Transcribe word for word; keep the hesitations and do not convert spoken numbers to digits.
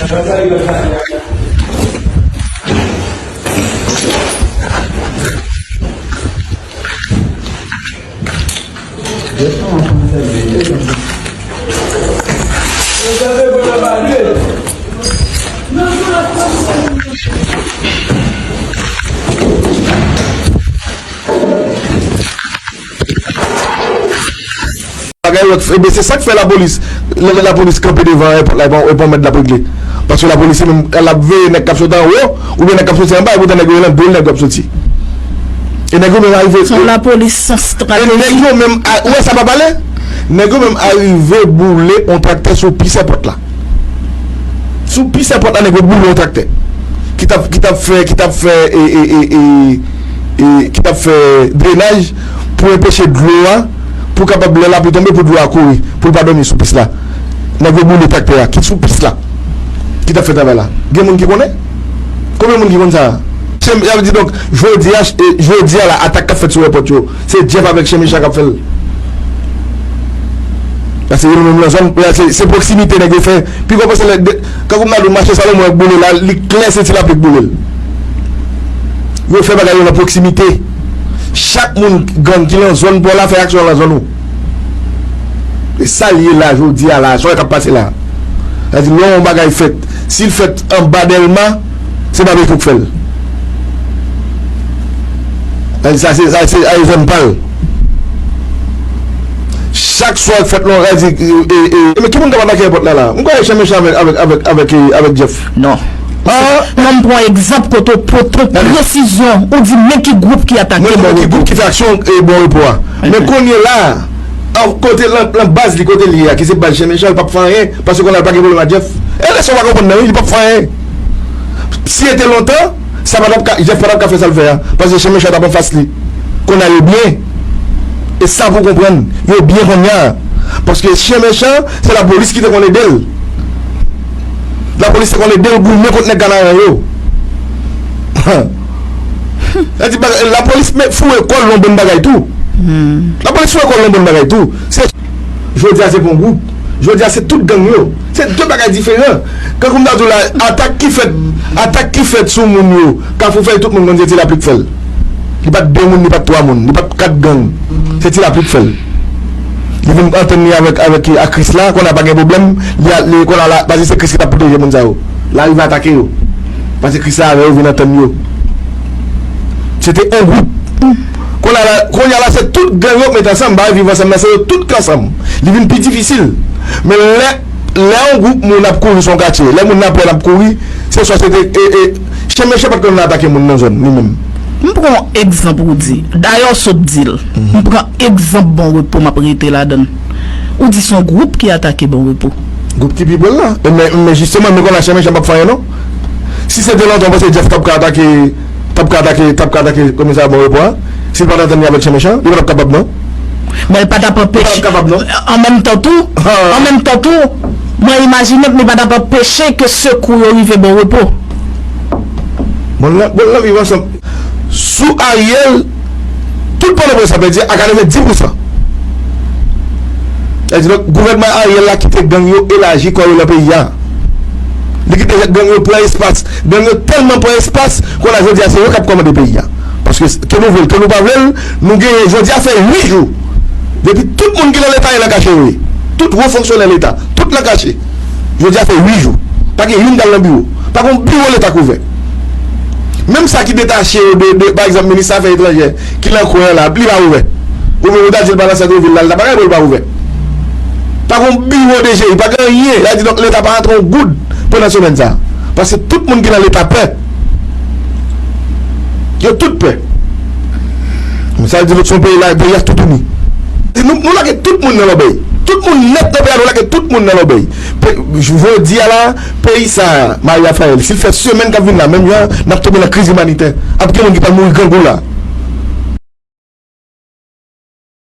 Bagay yo, ebyen, se sa k fè lapolis, lè lapolis kanpe devan èpòt la, e pa, e pa yon mèt l ap regle. Paske lapolis se menm l ap veye nèg k ap soti anwo oubyen nèg k ap soti anba, e poutan nèg yo nan do l nèg yo ap soti. E nèg yo menm arive. Se yon lapolis san estrateji. E nèg yo menm, a, ou wè sa pa pale? Nèg yo menm arive boule yon traktè sou pis èpòt la. Sou pis èpòt la, nèg yo boule yon traktè. Ki t ap, ki t ap fè, ki t ap fè, e, e, e, e, e, ki t ap fè drenaj pou enpeche dlo a, pou kapab lè lapli tonbe, pou dlo a kouri, pou l pa dòmi sou pis la. Nèg yo boule traktè a, ki sou pis la, ki t ap fè travay la. Gen moun ki konnen? Konbyen moun ki konn sa? Se, sa vle di, donk, jodi a, e, jodi a la, atak k ap fèt sou èpòt yo, se Jeff avèk chen mechan k ap fè l. Paske yo menm nan zòn, se, se pwoksimite nèg yo fè. Pi gwo pase lè, de, kankou m ta di w, mache Salomon ak boule la, li klè se Ti Lapli k boule l. Yo fè bagay yo nan pwoksimite. Chak moun gang ki nan zòn pa w la fè aksyon nan zòn ou. E sa l ye la, jodi a la, sa w wè k ap pase la. Sa di, lè yon bagay fèt, si l fèt anba Dèlma, se Babekyou k fè l. Sa di, sa se, sa se, sa se zòn pa l. Chak swa k fèt, non, sa di, e, e, e, men ki moun k ap atake èpòt la, la? M kwè Chen Mechan avèk, avèk, avèk, avèk, e, avèk Jeff. Non. Ah! Non, m pran egzanp kote w pote presizyon, ou di men ki gwoup ki atake Bon Repo. Men ki gwoup ki fè aksyon, e, Bon Repo a. Men kounye la, an, kote, nan, nan baz li, kote li ye a, ki se baz Chen Mechan, li p ap fè anyen, paske kounye a l pa gen pwoblèm ak Jeff. E lè sa w pa konprann nan, wi, li p ap fè anyen. Si se te lontan, sa pa t ap ka, Jeff pa t ap ka fè sa l fè a, paske Chen Mechan t ap anfas li. Kounye a yo byen. E sa pou w konprann, yo byen kounye a. Paske Chen Mechan, se lapolis ki te konn ede l. Lapolis te konn ede l goumen kont nèg Kanaran yo. Sa di bagay, lapolis met foure kò l nan bon bagay tou. Lapolis foure kò l nan bon bagay tou. Se, jodi a se pa yon gwoup. Jodi a se tout gang yo. Se de bagay diferan. Kankou m ta di w la, atak ki fèt, atak ki fèt sou moun yo, Kafou Fèy, tout moun konn se Ti Lapli k fè l. Li pa t de moun, li pa t twa moun, li pa t kat gang. Se Ti Lapli k fè l. Li vin antann li avèk, avèk, ak Krisla, kounye a pa gen pwoblèm, li, li, kounye a la, paske se Kris ki t ap pwoteje moun sa yo. L arive atake yo. Paske Krisla avè yo vin antann yo. Se te yon gwoup. Kounye a la, kounye a la, se tout gang yo k met ansanm, bagay Viv Ansanm nan, se yo tout k ansanm. Li vin pi difisil. Men lè, lè yon gwoup moun ap kouri sou yon katye, lè moun nan pè l ap kouri, se swa se te, e, e, Chen Mechan pa t konn atake moun nan zòn, li menm. M pran yon egzanp ou di. Dayè w sot di l. M pran egzanp Bon Repo, m ap rete ladan l. Ou di se yon gwoup ki atake Bon Repo. Gwoup ki pi bèl la. E men, men jisteman, men kounye a Chen Mechan p ap fè anyen non. Si se te lontan, w panse Jeff t ap ka atake, t ap ka atake, t ap ka atake komisarya Bon Repo a? Si l pa t antann li avèk Chen Mechan, li pa t ap kapab non. Men li pa t ap anpeche. Li pa t ap kapab non. An menm tan tou, an menm tan tou, mwen imajine m li pa t ap anpeche ke sekou yo rive Bon Repo. Bon, la, bon, la, Viv Ansanm. Sou Ariel, tout Pòtoprens la pèdi a katrevenndis pousan. Sa di, donk, gouvènman Ariel la kite gang yo elaji kò yo nan peyi a. Li kite gang yo pran espas. Gang yo tèlman pran espas, kounye a jodi a se yo k ap kòmande peyi a. Paske ke nou vle l, ke nou pa vle l, nou genyen jodi a fè uit jou. Depi tout moun ki nan Leta yo nan kache yo ye. Tout wo fonksyonè Leta, tout nan kache. Jodi a fè uit jou. Pa gen youn k al nan biwo. Pa gen yon biwo Leta k ouvè. Menm sa ki detache yo de, de, pa egzanp, minis afè etranjè ki nan kwen an la, li pa ouvè. Oubyen ou ta di l pa nan sant vil la, li ta pa gen pou l pa ouvè. Pa gen yon biwo D G I, pa gen anyen. Sa di donk Leta pa rantre yon goud pandan semèn sa a. Paske tout moun ki nan Leta pè. Yo tout pè. Men sa vle di nou se yon peyi la, peyi a tout ini. Nou, nou lage tout moun nan lòbèy. Tout moun nèt nan peyi a, nou lage tout moun nan lòbèy. Pe-, jodi a la, peyi sa a, Marie Raphaël, si l fè semèn k ap vin la, menm jan, n ap tonbe nan kriz imanitè. Ap gen moun ki pral mouri grangou la.